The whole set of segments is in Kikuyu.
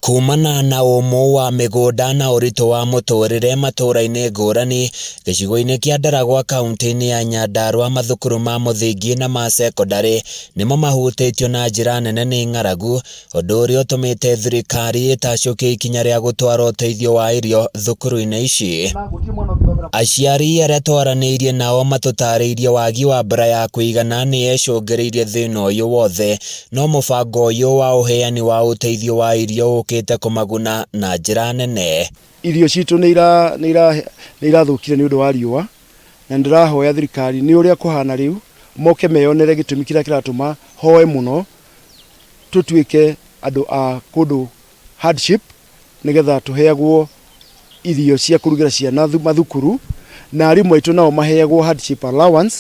Kumana na ũmũ wa mĩgũnda na ũritũ wa mũtũrĩre matũra-inĩ ngũrani gĩcigo-inĩ kĩa Ndaragwa kaunti-inĩ ya Nyandarua, mathukuru ma mũthingi na ma sekondarĩ nĩmo mahutĩtio na njĩra nene nĩ ng'aragu, ũndũ ũrĩa ũtũmĩte thirikari ĩtacũkie ikinya rĩa gũtwara ũteithio wa irio thukuru-inĩ ici. Aciari arĩa twaranĩirie nao matũtarĩirie wagi wa mbura ya kũigana nĩ ĩcũngĩrĩirie thĩna ũyũ wothe, no mũbango ũyũ wa ũheani wa ũteithio wa irio ũkĩte kũmaguna na njĩra nene. Irio citũ nĩ irathũkire nĩ ũndũ wa riũa, na ndĩrahoya thirikari nĩ ũrĩa kũhana rĩu moke meyonere gĩtũmi kĩrĩa kĩratũma hoe mũno tũtuĩke andũ a kũndũ hardship, nĩgetha tũheagwo irio cia kũrugĩra ciana mathukuru, na arimũ aitũ nao maheagwo hardship allowance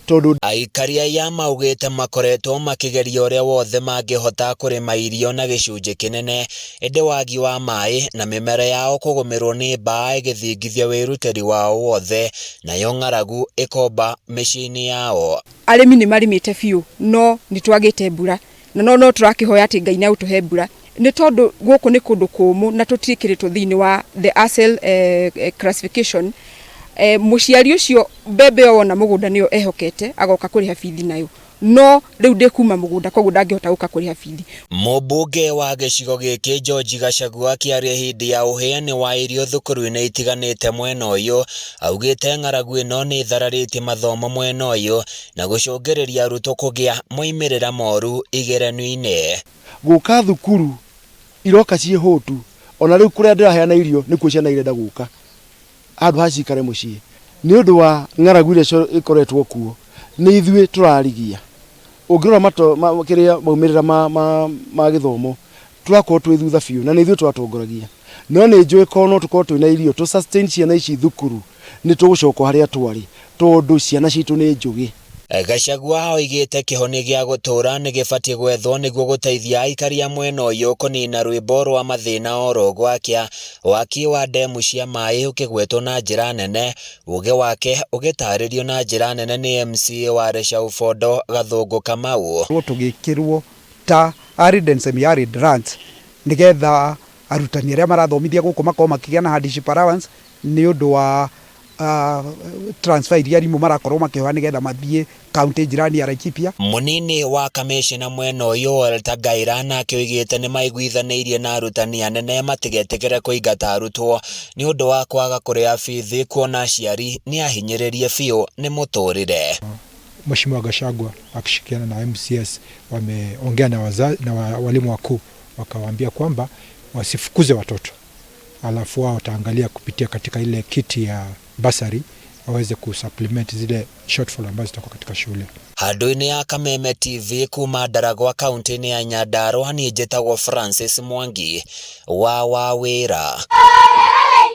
tondũ Aikari aya maugĩte makoretwo makĩgeria ũrĩa wothe mangĩhota kũrĩma irio na gĩcunjĩ kĩnene, ĩndĩ wagi wa maĩ na mĩmera yao kũgũmĩrwo nĩ mbaa ĩgĩthingithia wĩrutĩri wao wothe, nayo ng'aragu ĩkomba mĩciĩ-inĩ yao. Arĩmi nĩ marĩmĩte biũ no nĩ twagĩte mbura, na no tũrakĩhoya atĩ Ngai nĩ agũtũhe mbura, nĩ tondũ gũkũ nĩ kũndũ kũmũ na tũtiĩkĩrĩtwo thĩinĩ wa the ASEL classification. Mũciari ũcio mbembe ĩyo wona mũgũnda nĩyo ehokete agoka kũrĩha bithi nayo, no rĩu ndĩkuma mũgũnda, koguo ndangĩhota gũka kũrĩha bithi. Mũmbunge wa gĩcigo gĩkĩ George Gachagua akĩaria hĩndĩ ya ũheani wa irio thukuru-inĩ itiganĩte mwena ũyũ, augĩte ng'aragu ĩno nĩ ĩthararĩtie mathomo mwena ũyũ na gũcũngĩrĩria arutwo kũgĩa moimĩrĩra moru igeranio-inĩ. Gũka thukuru iroka ciĩ hũtu, ona rĩu kũrĩa ndĩraheana irio nĩkuo ciana irenda gũka handũ ha cikare mũciĩ nĩ ũndũ wa ng'aragu ĩrĩa ĩkoretwo kuo. Nĩ ithuĩ tũrarigia ũngĩrora kĩrĩa maumĩrĩra ma gĩthomo, tũrakorwo twĩ thutha biũ, na nĩ ithuĩ tũratongoragia. No nĩ njũĩ korwo no tũkorwo twĩna irio tũ sustain ciana ici thukuru, nĩ tũgũcoka harĩa twarĩ, tondũ ciana citũ nĩ njũgĩ. Gachagua oigĩte kĩhonia gĩa gũtũũra nĩ gĩbatiĩ gwethwo nĩguo gũteithia aikari a mwena ũyũ kũnina rwĩmbo rwa mathĩna oro gwakĩa, waki wa ndemu cia maĩ ũkĩgwetwo na njĩra nene, ũgĩ wake ũgĩtarĩrio na njĩra nene nĩ MCA wa Leshau Bondo Gathũngũ Kamau. Tũgĩkĩrwo ta arid and semi arid lands, nĩgetha arutani arĩa marathomithia gũkũ makorwo makĩgĩa na hardship allowance nĩ ũndũ wa transfer iria arimũ marakorwo makĩhoya nĩgetha mathiĩ kaunti jirani ya Laikipia. Mũnini wa kamĩcina mwena ũyũ Walter Ngaira nake oigĩte nĩ maiguithanĩirie na arutani anene matigetĩkĩre kũingata arutwo nĩ ũndũ wa kwaga kũrĩha bithi, kuona aciari nĩ ahinyĩrĩrie biũ nĩ mũtũrĩre. Mheshimiwa Gachagua akishirikiana na MCS wameongea na wazazi na walimu wakuu, wakawaambia kwamba wasifukuze watoto, alafu wao wataangalia kupitia katika ile kiti ya bursary waweze kusupplement zile shortfall ambazo zitakuwa katika shule. Handũ-inĩ ya Kameme TV kuma Ndaragwa kaunti-inĩ ya Nyandarua, niĩ njĩtagwo Francis Mwangi wa Wawĩra.